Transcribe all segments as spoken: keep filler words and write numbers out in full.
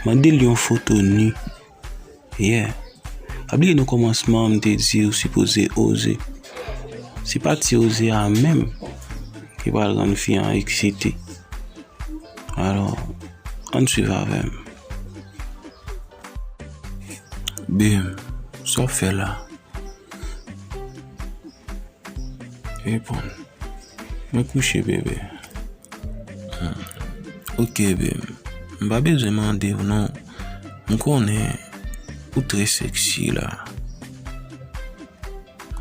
Mande l yon foto ni. Yeah. Pa bliye nan kòmansman an, m te di ou sipoze oze. Se pati oze a menm ki pral rann fi an eksite. Alò, ann swiv avè m. Bim, sa w ap fè la? Reponn. Mwen kouche, bebe. Hmm. Ok, bebe. M pa bezwen mande w non. M konnen ou trè sexy la.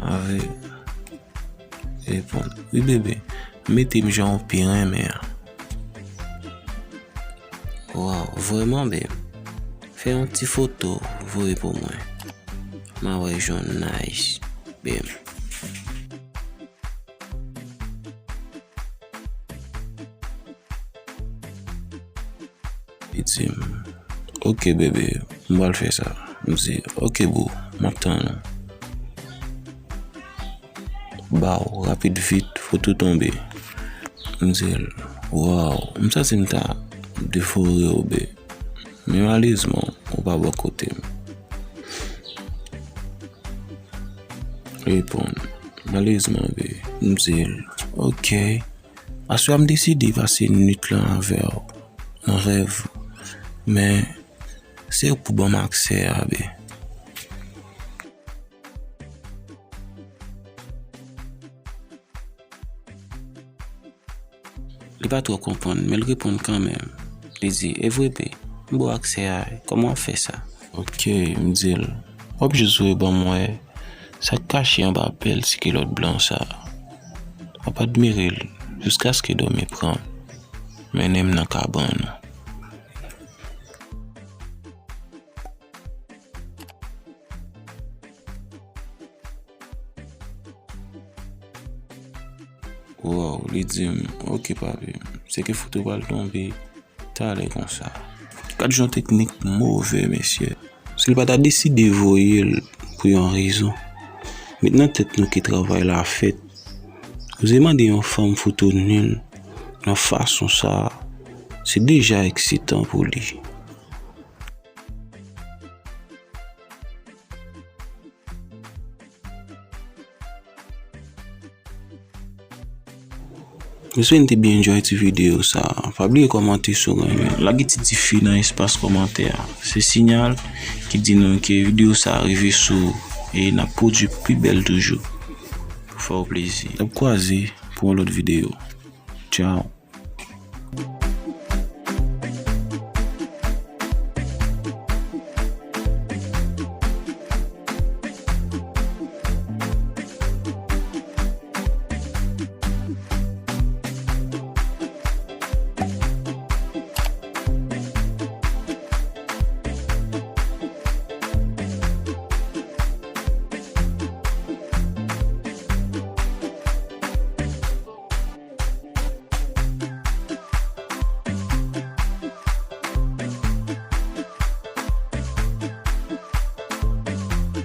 Ave. Reponn. Wi, bebe. Mete m jan w pi renmen an. Waw, vrèman, bebe. Fè yon ti foto, voye pou mwen. M a wè jan w nice, bebe. Li di m, "Ok, bebe, m pral fè sa." M di, "Ok, boo, m ap tann ou." Baw, rapid vit, foto tonbe. M di l, "Waw, m santi m ta devore w, bebe. Men malerezman, ou pa bò kote m." Reponn, "Malerezman, bebe." M di l, "Ok. Aswè a m deside pase nwit lan avè w nan rèv. Men se ou k pou ban m aksè a, bebe." Li pa twò konprann, men l reponn kanmenm. Li di, "E vre, bebe, m ba w aksè a, kòman w ap fè sa?" Ok, m di l, "W ap jis voye ban m wè sa k kache anba bèl ti kilòt blan sa a. W ap admire l jiskaske dòmi pran m, mennen m nan kabann ou." Waw, li di m, "Ok, papi, se ke foto pral tonbe talè konsa." Gad jan teknik move, mesye. Si l pa ta deside voye l pou yon rezon, met nan tèt nou ke travay la fèt. Oze mande yon fanm foto ni l nan fason sa a, se deja eksitan pou li. M swete n te byen enjoy ti videyo sa a. Pa bliye kòmante si w renmen. Lage ti dife nan espas kòmantè a. Se siyal ki di nou ke videyo sa a rive sou ou e n ap pwodui pi bèl toujou pou fè w plezi. N ap kwaze pou yon lòt videyo. Tchaw.